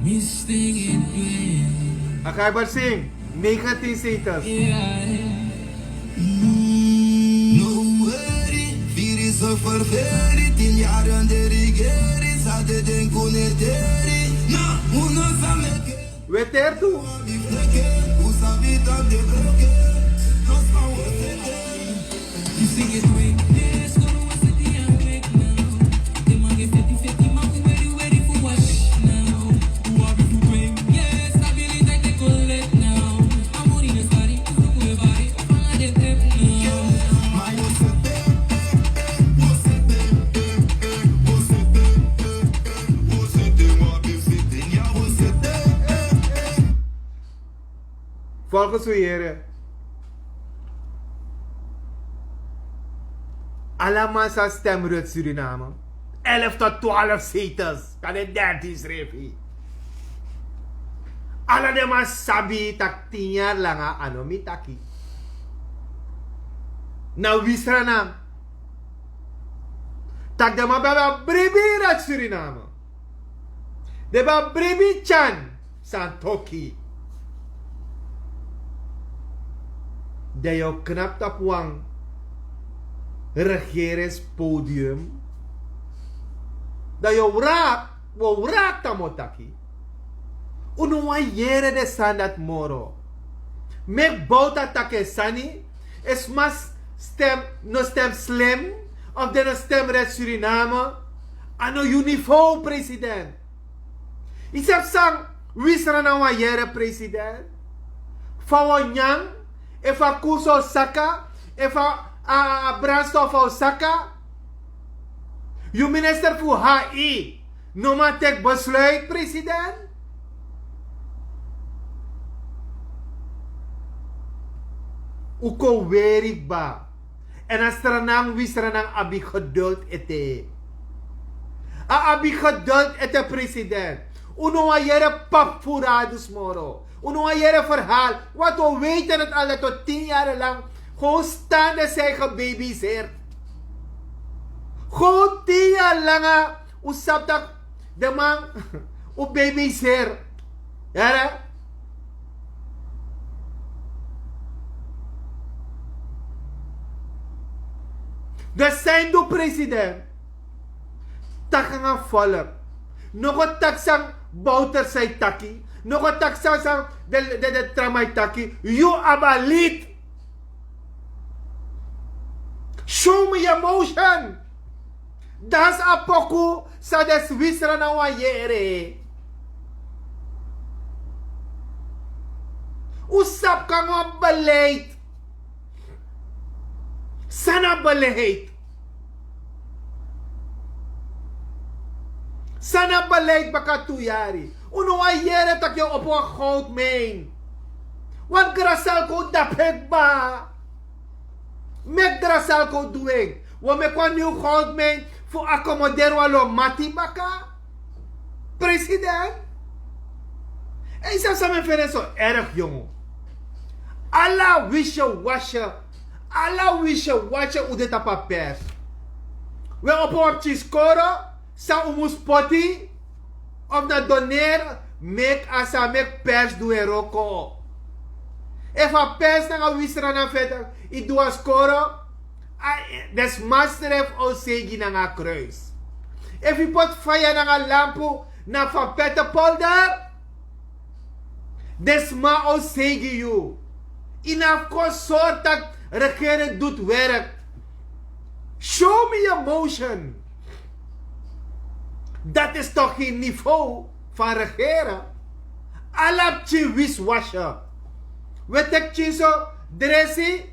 Misting in dwee. Akai Barsing, negentien zetels. No worry, viri so ververi, tin yari de regeri, sa de den kuneteri. Na, unu sa meke. Weter tu. Volgens u, here, ala man sa stem Red Suriname. Elf tot twaalf zetels, kan den dertien srefi. Ala den man sabi tak' tin yari langa a no mi taki. Na wi Sranan. Tak' den man ben abi a bribi Red Suriname. Den ben abi bribi tyan Santoki. Dan yu o knapu tapu wan regeringspodium. Dan yu o wraki, wi o wraki tapu taki. Un no wani yere den sani dati moro. Meki Bouta taki en sani. Efu sma stem, no stem slim, of den no stem Red Suriname, a no yu niveau, president. Yu sabi san wi Sranan wani yere, president? Fa wi o nyan, efu a koers o saka, efu a, a, a brandstof o saka. Yu minister fu H I no man teki besluit, president. Un kon weri kba. Èn a Sranan, wi Sranan abi geduld ete. A abi geduld ete, president. Un no wani yere papu fu radus moro. Un no wani yere verhaal. Want we weten het al dat we tien jaren lang gewoon staande zijn gebabyseerd. Gewoon tien jaar lang, un sabi tak' den man un babyseerd. Yere? Den sani di president taki nanga volk. No go taki san Bouterse e taki. No go taki san san den, den, den tra man e taki. Yu abi a lid. Show me your motion. Dati a poku san den wi Sranan wani yere. Un sabi kon nanga wan beleid. San na beleid? San na beleid baka tu yari? Un no wani yere tak' yu o opo wan goudmijn. Wan Gracel kon dape kba. Meki Gracel kon du en. Wi o meki wan nieuw goudmijn fu accommoderen wan lomati baka. President. Èn yu sabi san mi e feni so erg, yongu. Ala wisye wasye, ala wisye wasye un de tapu a pers. We opo wan pikin skoro san un mus poti of na doneri, meki a sa meki pers du en wroko. Efu a pers nanga wisra na feti, yu du wan skoro, a, den sma srefi o seigi nanga a kruis. Efu yu poti faya nanga lampu na fu a pete polder, den sma o seigi yu. Yu no abi kon sori tak' regering doet werk. Show me your motion. Dat is toch geen niveau van regeren. Ala pikin wiswasje. We teki pikin so dresi.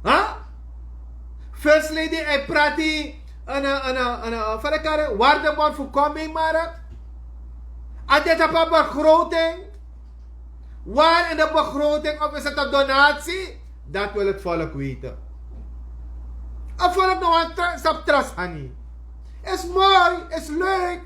Ha? First lady e prati. Ana ana ana fadakare waardebon fu kon mi mara. A de tapu a begroting. Waar in de begroting of is het een donatie? Dat wil het volk weten. A volk no wan tra- sap trust hani. Is mooi, is leuk.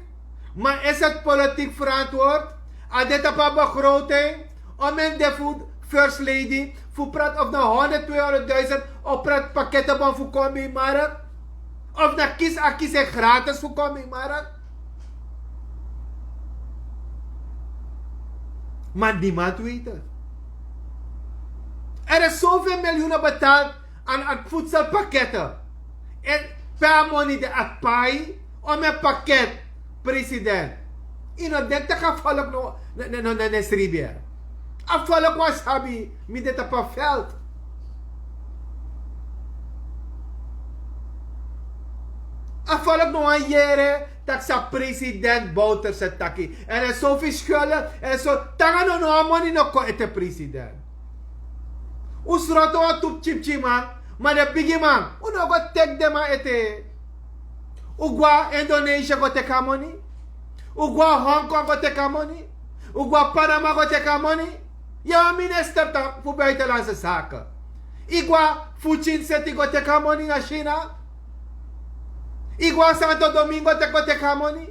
Maar is het politiek verantwoord? A de tapu a begroting. Om in de fu first lady fu prat of na honderd tweehonderdduizend of prat pakkettenbon fu kon bij markt. Of na kis a kis en gratis fu kon bij markt. Maar niemand weet het. Er is zoveel miljoenen betaald aan, aan voedselpakketten. En per money de atpai om een pakket, president. Yu no denk dat a volk no, no, no, no, no sribi. A volk wan sabi, mi de tapu a veld. A volk no wan yere, tak' sa president Bouterse taki. En a so verschullen, en so, tanga no, no, a moni no kon ete president. Un sroto wan tu pikin pikin man, ma den bigi man, un no go teki den man ete. Un go na Indonesië go teki a moni. Un go na Hongkong go teki a moni. Un go na Panama go teki a moni. Yu a minister fu buitenlandse zaken. Yu go na Fuchin City go teki a moni na China. Yu go na Santo Domingo teki go teki a moni.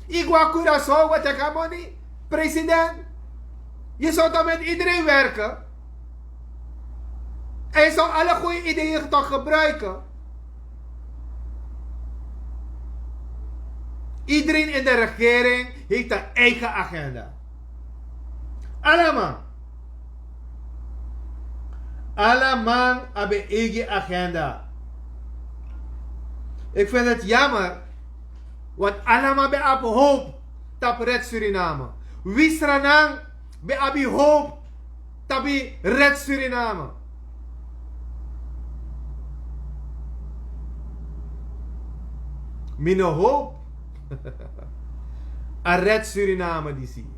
Yu go na Curaçao go teki a moni. President, yu zou toch met iedereen werken? En yu zou alle goede ideeën toch gebruiken? Iedereen in de regering heeft een eigen agenda. Allemaal. Allemaal hebben eigen agenda. Ik vind het jammer, want allemaal ben op hoop tapu Red Suriname. Wi Sranan ben abi hope tapu Red Suriname. Mi no hope a Red Suriname disi.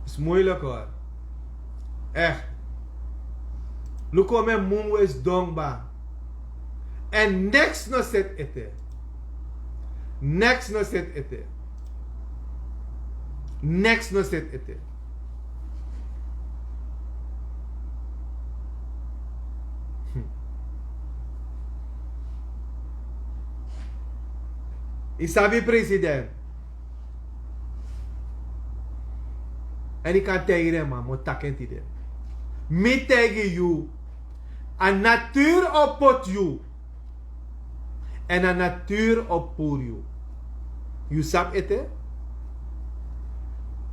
Is moeilijk hoor. Echt. Luku mi mumu is dongba. En niks no zit ete. Niks no zit ete. Niks no zit ete. Hm. Yu sabi president. En yu kan taigi den man, mi o taki en tide. Mi taigi yu. A natuur o poti yu. En a natuur o puru yu. Yu sabi ete?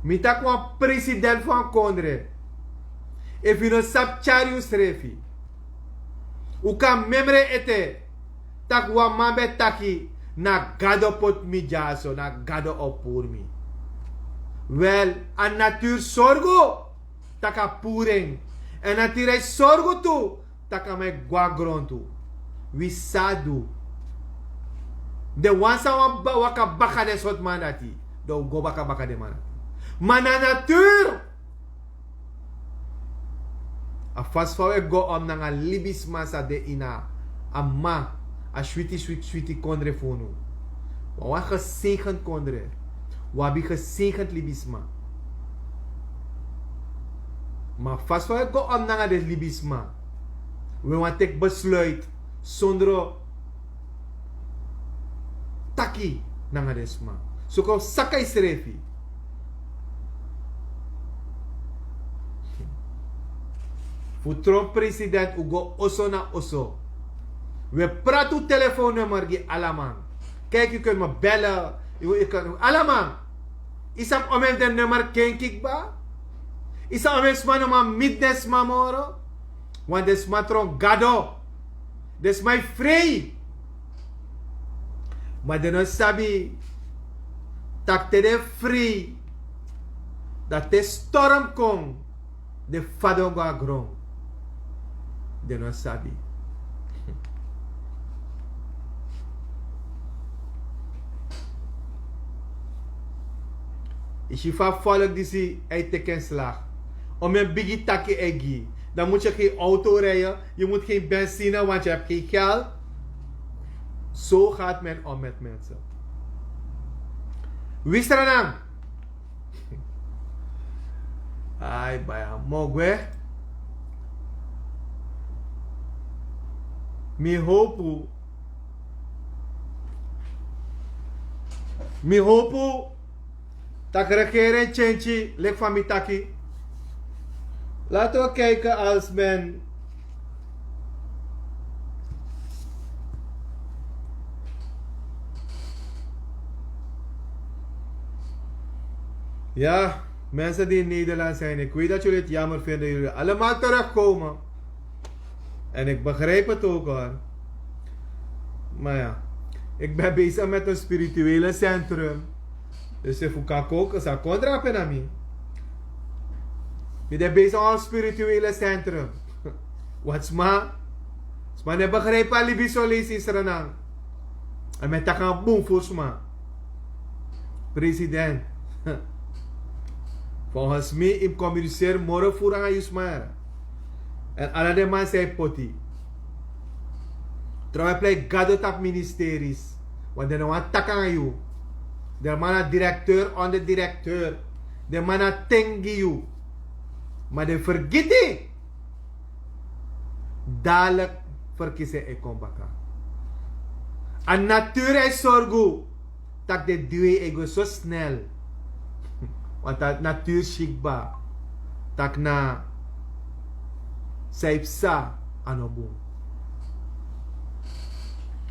Mi taki wan president fu a kondre. Efu yu no sabi tyari yusrefi. Un kan memre ete. Tak' wan man ben taki, na Gado poti mi dyaso, na Gado o puru mi. Wel, a natuur sorgu tak' a puru en. En a natuur e sorgu tu tak' a man e go na grontu. Wi sa du. Den wan san wani waka baka den sortu man dati, den o go baka baka den man dati. Ma na natuur. A fasi fa un e go om nanga libisma san de ini a mama, a switi switi switi kondre fu unu. Wan wan gesegend kondre. Un abi gesegend libisma. Ma a fasi fa un e go om nanga den libisma, un e wani teki besluit sondro taki nanga den sma. Suku saka yusrefi. Fu tron president un go oso na oso. We prati un telefoonnummer gi alaman. Kijk, u kunt me bellen. U, u kan, alaman. Yu sabi omeni den nummer kenki kba. Yu sabi omeni sma no man miti den sma moro. Want den sma tron Gado. Den sma e frei. Ma den no sabi tak' te den frei, dan te storm kon, den fadon go na gron. Den no sabi. Yu si fa a folk disi e teki en slag. Omeni bigi taki e gi. Dan moet je geen auto rijden. Je moet geen benzine, want je hebt geen geld. Zo gaat men om met mensen. Wi sranan. Ai, baya mogwe. Mi hopu. Mi hopu. Tak' regering change, leki fa mi taki. Laten we kijken als men. Ja, mensen die in Nederland zijn, ik weet dat jullie het jammer vinden, jullie allemaal terugkomen. En ik begrijp het ook, hoor. Maar ja, ik ben bezig met een spirituele centrum. Dus efu kan koken, sa kon drapen na mi. Mi de bezig een spirituele centrum. Wat sma? Sma no e begrijp a libi so leisi, Sranan. En mi e taki a bun fu sma. President. Volgens mi, yu mus communiceren moro furu nanga yu sma, yere. En ala den man san yu poti. Trouwens, e plei Gado tapu ministeris. Want den no wani taki nanga yu. Den man na directeur, onderdirecteur. Den man na ten gi yu. Ma den fergiti. Dadelijk verkiezing e kon baka. A natuur e sorgu tak' den dwe e go so snel. Want a natuur si kba tak' na san yu psa a no bun.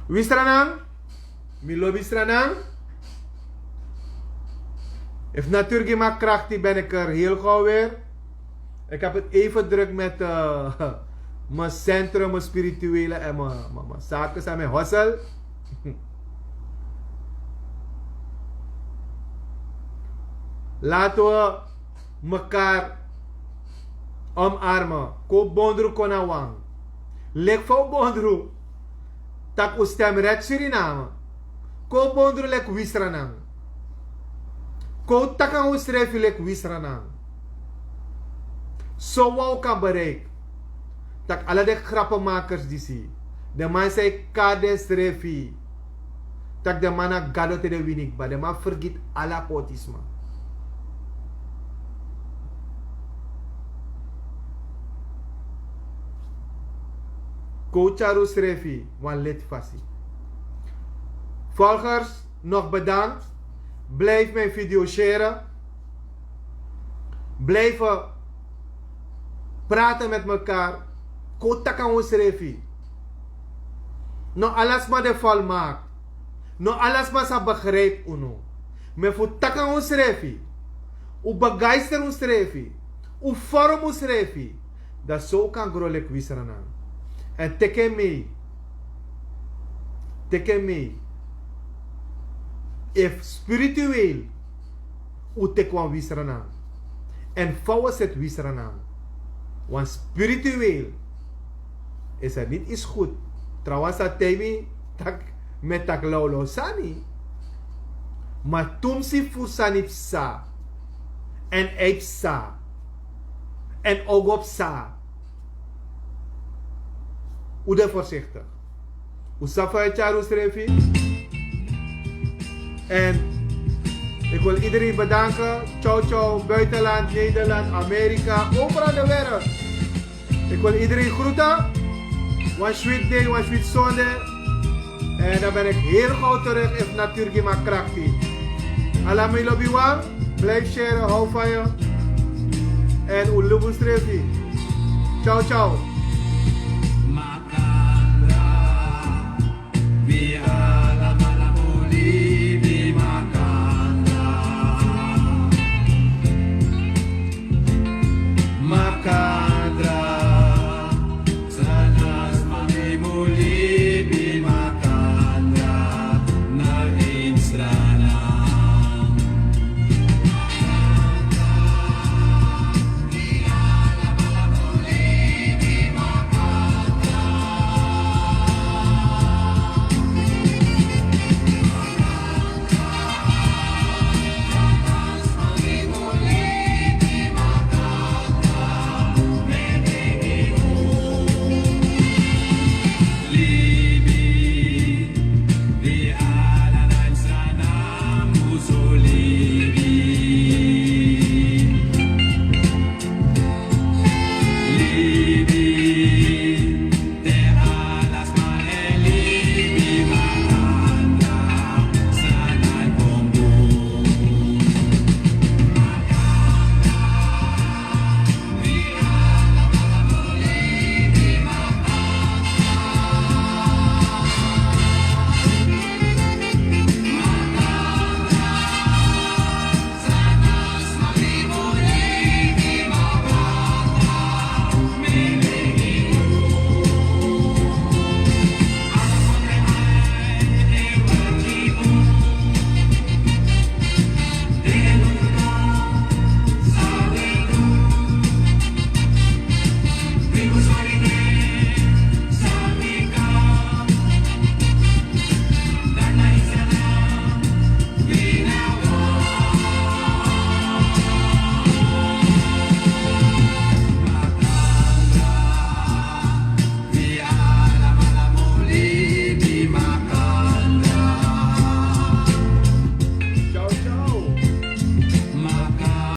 Wi Sranan, mi lobi Sranan. Efu natuur gi mi a krakti, ben ik er heel gauw weer. Ik heb het even druk met eh, mijn centrum, mijn spirituele en mijn, mijn, mijn zaken zijn, mijn hostel. Laten we elkaar omarmen. Kon bondru kon na wan. Leki fa un bondru tak' un stem Red Suriname. Kon un bondru leki wi Sranan. Kon un taki nanga unsrefi leki wi Sranan. So wan un kan bereik tak' ala den grapenmakers disi, den man san e kari densrefi tak' den man na Gado te den wini kba, den man fergiti ala poti sma. Kon un tyari unsrefi wan leti fasi. Volgers, nog bedankt. Blijf mijn video sharen. Blijven praten met elkaar. Kon un taki nanga unsrefi. No ala sma de volmaakt. No ala sma sa begrijp unu. Ma efu un taki nanga unsrefi, un begeister unsrefi, un vorm unsrefi, dan so un kan gro leki wi Sranan. En teki en mee. Teki en mee. Efu spiritueel un teki wan wi Sranan. En fa un seti wi Sranan. Want spiritueel is er niet iets goed. Trouwens, a taigi mi tak' mi e taki lawlaw sani. Ma tumsi furu sani psa. En a e psa. En a o go psa. Un de voorzichtig. Un sabi fa un e tyari unsrefi. En ik wil iedereen bedanken. Ciao, ciao. Buitenland, Nederland, Amerika, overal de wereld. Ik wil iedereen groeten. Wan sweet day, wan sweet zonde. En dan ben ik heel gauw terug if natuur gi makrakti. Ala mi lobi wan, blijf share, hou van je. En un lubu srefi. Ciao, ciao.